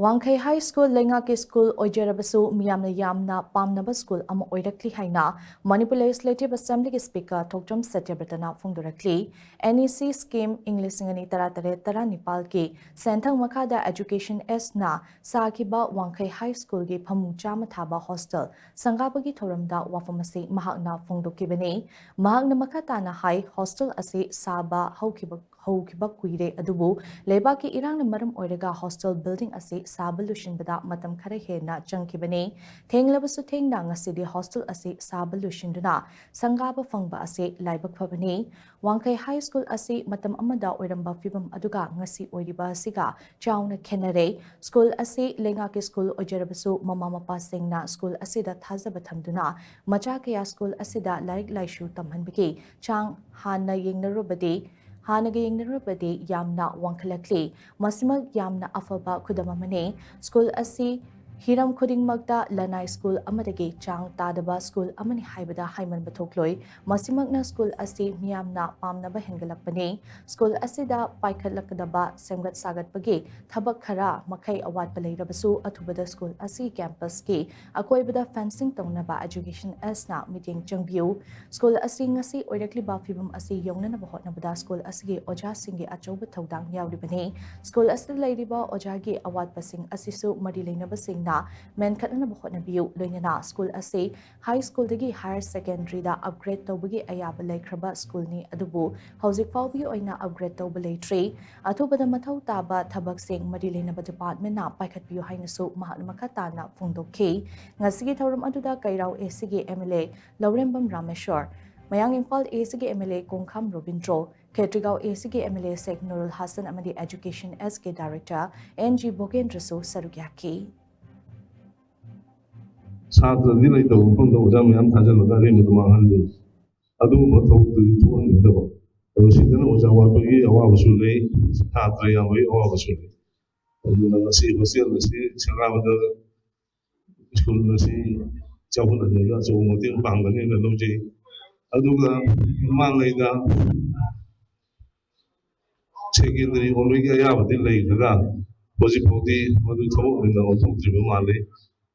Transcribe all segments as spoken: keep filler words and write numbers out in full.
ꯋꯥꯡꯈꯩ high school ꯂꯩꯉꯥꯛꯀꯤ school ꯑꯣꯏꯖꯔꯕꯁꯨ ꯃꯤꯌꯥꯝꯅ ꯌꯥꯝꯅ ꯄꯥꯝꯅꯕ ꯁ꯭ꯀꯨꯜ ꯑꯃ ꯑꯣꯏꯔꯛꯂꯤ ꯍꯥꯏꯅ ꯃꯅꯤꯄꯨꯔ ꯂꯦꯖꯤꯁꯂꯦꯇꯤꯚ ꯑꯦꯁꯦꯝꯕ꯭ꯂꯤꯒꯤ ꯁ꯭ꯄꯤꯀꯔ ꯊꯣꯛꯆꯣꯝ ꯁꯇ꯭ꯌꯕ꯭ꯔꯇꯅ ꯐꯣꯡꯗꯣꯔꯛꯂꯤ꯫ ꯑꯦꯟ ꯏ ꯁꯤ ꯁ꯭ꯀꯤꯝ ꯏꯪ ꯂꯤꯁꯤꯡ ꯑꯅꯤ ꯇꯔꯥꯇꯔꯦꯠ ꯇꯔꯥꯅꯤꯄꯥꯜꯒꯤ ꯁꯦꯟꯊꯪ ꯃꯈꯥꯗ ꯑꯦꯖꯨꯀꯦꯁꯟ ꯑꯦꯁꯅ ꯁꯥꯈꯤꯕ ꯋꯥꯡꯈꯩ ꯍꯥꯏ ꯁ꯭ꯀꯨꯜꯒꯤ ꯐꯃꯨꯡ ꯆꯥꯝꯃ ꯊꯥꯕ ꯍꯣꯁꯇꯦꯜ ꯁꯪꯒꯥꯕꯒꯤ ꯊꯧꯔꯝꯗ ꯋꯥꯐꯝ ꯑꯁꯤ ꯃꯍꯥꯛꯅ ꯐꯣꯡꯗꯣꯛꯈꯤꯕꯅꯤ꯫ ꯃꯍꯥꯛꯅ ꯃꯈꯥ ꯇꯥꯅ ꯍꯥꯏ, ꯍꯣꯁꯇꯦꯜ ꯑꯁꯤ ꯁꯥꯕ ꯍꯧꯈꯤꯕ ꯍꯧꯈꯤꯕ ꯀꯨꯏꯔꯦ, ꯑꯗꯨꯕꯨ ꯂꯩꯕꯥꯛꯀꯤ ꯏꯔꯥꯡꯅ ꯃꯔꯝ ꯑꯣꯏꯔꯒ ꯍꯣꯁꯇꯦꯜ ꯕꯤꯜꯗꯤꯡ ꯑꯁꯤ ꯁꯥꯕ ꯂꯣꯏꯁꯤꯟꯕꯗ ꯃꯇꯝ ꯈꯔ ꯍꯦꯟꯅ ꯆꯪꯈꯤꯕꯅꯤ꯫ ꯊꯦꯡꯂꯕꯁꯨ ꯊꯦꯡꯅ ꯉꯁꯤꯗꯤ ꯍꯣꯁꯇꯦꯜ ꯑꯁꯤ ꯁꯥꯕ ꯂꯣꯏꯁꯤꯟꯗꯨꯅ ꯁꯪꯒꯥꯕ ꯐꯪꯕ ꯑꯁꯤ ꯂꯥꯏꯕꯛ ꯐꯕꯅꯤ꯫ ꯋꯥꯡꯈꯩ ꯍꯥꯏ ꯁ꯭ꯀꯨꯜ ꯑꯁꯤ ꯃꯇꯝ ꯑꯃꯗ ꯑꯣꯏꯔꯝꯕ ꯐꯤꯕꯝ ꯑꯗꯨꯒ ꯉꯁꯤ ꯑꯣꯏꯔꯤꯕ ꯑꯁꯤꯒ ꯆꯥꯎꯅ ꯈꯦꯠꯅꯔꯦ꯫ ꯁ꯭ꯀꯨꯜ ꯑꯁꯤ ꯂꯩꯉꯥꯛꯀꯤ ꯁ꯭ꯀꯨꯜ ꯑꯣꯏꯖꯔꯕꯁꯨ ꯃꯃꯥ ꯃꯄꯥꯁꯤꯡꯅ ꯁ꯭ꯀꯨꯜ ꯑꯁꯤꯗ ꯊꯥꯖꯕ ꯊꯝꯗꯨꯅ ꯃꯆꯥ ꯀꯌꯥ ꯁ꯭ꯀꯨꯜ ꯑꯁꯤꯗ ꯂꯥꯏꯔꯤꯛ ꯂꯥꯏꯁꯨ ꯇꯝꯍꯟꯕꯒꯤ ꯆꯥꯡ ꯍꯥꯟꯅ ꯌꯦꯡꯅꯔꯨꯕꯗꯤ ꯍꯥꯟꯅꯒ ꯌꯦꯡꯅꯔꯨꯕꯗꯤ ꯌꯥꯝꯅ ꯋꯥꯡꯈꯠꯂꯛꯂꯤ꯫ ꯃꯁꯤꯃꯛ ꯌꯥꯝꯅ ꯑꯐꯕ ꯈꯨꯗꯝ ꯑꯃꯅꯤ꯫ ꯁ꯭ꯀꯨꯜ ꯑꯁꯤ ꯍꯤꯔꯝ ꯈꯨꯗꯤꯡꯃꯛꯇ ꯂꯅꯥꯏ ꯁ꯭ꯀꯨꯜ ꯑꯃꯗꯒꯤ ꯆꯥꯡ ꯇꯥꯗꯕ ꯁ꯭ꯀꯨꯜ ꯑꯃꯅꯤ ꯍꯥꯏꯕꯗ ꯍꯥꯏꯃꯟꯕ ꯊꯣꯛꯂꯣꯏ꯫ ꯃꯁꯤꯃꯛꯅ ꯁ꯭ꯀꯨꯜ ꯑꯁꯤ ꯃꯤꯌꯥꯝꯅ ꯄꯥꯝꯅꯕ ꯍꯦꯟꯒꯠꯂꯛꯄꯅꯤ꯫ ꯁ꯭ꯀꯨꯜ ꯑꯁꯤꯗ ꯄꯥꯏꯈꯠꯂꯛꯀꯗꯕ ꯁꯦꯝꯒꯠ ꯁꯥꯒꯠꯄꯒꯤ ꯊꯕꯛ ꯈꯔ ꯃꯈꯩ ꯑꯋꯥꯠꯄ ꯂꯩꯔꯕꯁꯨ ꯑꯊꯨꯕꯗ ꯁ꯭ꯀꯨꯜ ꯑꯁꯤ ꯀꯦꯝꯄꯁꯀꯤ ꯑꯀꯣꯏꯕꯗ ꯐꯦꯟꯁꯤꯡ ꯇꯧꯅꯕ ꯑꯦꯖꯨꯀꯦꯁꯟ ꯑꯦꯁꯅ ꯃꯤꯠꯌꯦꯡ ꯆꯪꯕꯤꯌꯨ꯫ ꯁ꯭ꯀꯨꯜ ꯑꯁꯤ ꯉꯁꯤ ꯑꯣꯏꯔꯛꯂꯤꯕ ꯐꯤꯕꯝ ꯑꯁꯤ ꯌꯧꯅꯅꯕ ꯍꯣꯠꯅꯕꯗ ꯁ꯭ꯀꯨꯜ ꯑꯁꯤꯒꯤ ꯑꯣꯖꯥꯁꯤꯡꯒꯤ ꯑꯆꯧꯕ ꯊꯧꯗꯥꯡ ꯌꯥꯎꯔꯤꯕꯅꯤ꯫ ꯁ꯭ꯀꯨꯜ ꯑꯁꯤꯗ ꯂꯩꯔꯤꯕ ꯑꯣꯖꯥꯒꯤ ꯑꯋꯥꯠꯄꯁꯤꯡ ꯑꯁꯤꯁꯨ ꯃꯔꯤ ꯂꯩꯅꯕꯁꯤꯡꯅ ꯃꯦꯟꯈꯠꯅꯅꯕ ꯍꯣꯠꯅꯕꯤꯌꯨ꯫ ꯂꯣꯏꯅꯅ ꯁ꯭ꯀꯨꯜ ꯑꯁꯤ ꯍꯥꯏ ꯁ꯭ꯀꯨꯜꯗꯒꯤ ꯍꯥꯌꯔ ꯁꯦꯀꯦꯟꯗꯔꯤꯗ ꯑꯞꯒ꯭ꯔꯦꯗ ꯇꯧꯕꯒꯤ ꯑꯌꯥꯕ ꯂꯩꯈ꯭ꯔꯕ ꯁ꯭ꯀꯨꯜꯅꯤ, ꯑꯗꯨꯕꯨ ꯍꯧꯖꯤꯛ ꯐꯥꯎꯕꯒꯤ ꯑꯣꯏꯅ ꯑꯞꯒ꯭ꯔꯦꯗ ꯇꯧꯕ ꯂꯩꯇ꯭ꯔꯤ꯫ ꯑꯊꯨꯕꯗ ꯃꯊꯧ ꯇꯥꯕ ꯊꯕꯛꯁꯤꯡ ꯃꯔꯤ ꯂꯩꯅꯕ ꯗꯤꯄꯥꯔꯠꯃꯦꯟꯅ ꯄꯥꯏꯈꯠꯄꯤꯌꯨ ꯍꯥꯏꯅꯁꯨ ꯃꯍꯥꯛꯅ ꯃꯈꯥ ꯇꯥꯅ ꯐꯣꯡꯗꯣꯛꯈꯤ꯫ ꯉꯁꯤꯒꯤ ꯊꯧꯔꯝ ꯑꯗꯨꯗ ꯀꯩꯔꯥꯎ ꯑꯦꯁꯤꯒꯤ ꯑꯦꯝ ꯑꯦꯜ ꯑꯦ ꯂꯧꯔꯦꯝꯕꯝ ꯔꯥꯃꯦꯁꯣꯔ, ꯃꯌꯥꯡ ꯏꯝꯐꯥꯜ ꯑꯦꯁꯤꯒꯤ M L A Kongkham Robindro, Khetrigao ꯑꯦꯁꯤꯒꯤ M L A Sheikh Nurul Hasan ꯑꯃꯗꯤ ꯑꯦꯖꯨꯀꯦꯁꯟ ꯑꯦꯁꯀꯤ ꯗꯥꯏꯔꯦꯛꯇꯔ ꯑꯦꯟ ꯖꯤ ꯚꯣꯒꯦꯟꯗ꯭ꯔꯁꯨ ꯁꯔꯨꯛ ꯌꯥꯈꯤ꯫ ꯁꯥꯇ꯭ꯔꯗꯤ ꯂꯩꯇꯕ ꯃꯐꯝꯗ ꯑꯣꯖꯥ ꯃꯌꯥꯝ ꯊꯥꯖꯤꯜꯂꯒ ꯑꯔꯦꯝꯕꯗ ꯃꯥꯡꯍꯟꯕ, ꯑꯗꯨꯒꯨꯝꯕ ꯊꯕꯛꯇꯨꯗꯤ ꯊꯣꯛꯍꯟꯅꯤꯡꯗꯕ꯫ ꯑꯗꯣ ꯁꯤꯗꯅ ꯑꯣꯖꯥ ꯋꯥꯠꯄꯒꯤ ꯑꯋꯥꯕꯁꯨ ꯂꯩ, ꯁꯥꯇ꯭ꯔ ꯌꯥꯝꯕꯒꯤ ꯑꯋꯥꯕꯁꯨ ꯂꯩ꯫ ꯑꯗꯨꯅ ꯉꯁꯤ ꯍꯣꯁꯇꯦꯜ ꯑꯁꯤ ꯁꯪꯒꯥꯕꯗ ꯁ꯭ꯀꯨꯜ ꯑꯁꯤ ꯆꯥꯎꯈꯠꯍꯟꯕꯗ ꯑꯆꯧꯕ ꯃꯇꯦꯡ ꯄꯥꯡꯒꯅꯤ ꯍꯥꯏꯅ ꯂꯧꯖꯩ꯫ ꯑꯗꯨꯒ ꯃꯃꯥꯡꯉꯩꯗ ꯁꯦꯀꯦꯟꯗꯔꯤ ꯑꯣꯟꯕꯒꯤ ꯑꯌꯥꯕꯗꯤ ꯂꯩꯈ꯭ꯔꯒ ꯍꯧꯖꯤꯛꯐꯥꯎꯗꯤ ꯃꯗꯨ ꯊꯕꯛ ꯑꯣꯏꯅ ꯑꯣꯟꯊꯣꯛꯇ꯭ꯔꯤꯕ ꯃꯥꯜꯂꯤ꯫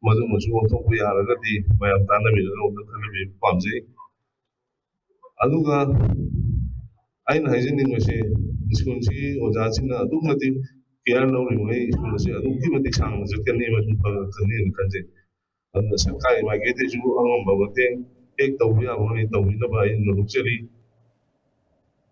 ꯃꯗꯨꯃꯁꯨ ꯑꯣꯟꯊꯣꯛꯄ ꯌꯥꯔꯒꯗꯤ ꯃꯌꯥꯝ ꯇꯥꯟꯅꯕꯤꯔꯒ ꯑꯃꯨꯛꯇ ꯈꯟꯅꯕꯤꯕ ꯄꯥꯝꯖꯩ꯫ ꯑꯗꯨꯒ ꯑꯩꯅ ꯍꯥꯏꯖꯅꯤꯡꯕꯁꯦ, ꯁ꯭ꯀꯨꯜꯁꯤꯒꯤ ꯑꯣꯖꯥꯁꯤꯡꯅ ꯑꯗꯨꯛ ꯃꯇꯤꯛ ꯀꯤꯌꯔ ꯂꯧꯔꯤꯕꯉꯩ ꯁ꯭ꯀꯨꯜ ꯑꯁꯤ ꯑꯗꯨꯛꯀꯤ ꯃꯇꯤꯛ ꯁꯥꯡꯅ ꯆꯠꯀꯅꯤ ꯑꯃꯁꯨꯡ ꯐꯒꯠꯀꯅꯤꯅ ꯈꯟꯖꯩ꯫ ꯑꯗꯨꯅ ꯁꯔꯀꯥꯔꯒꯤ ꯃꯥꯏꯀꯩꯗꯒꯤꯁꯨ ꯑꯉꯝꯕ ꯃꯇꯦꯡ ꯍꯦꯛ ꯇꯧꯕ ꯌꯥꯕꯉꯩ ꯇꯧꯕꯤꯅꯕ ꯑꯩꯅ ꯅꯣꯂꯨꯛꯆꯔꯤ꯫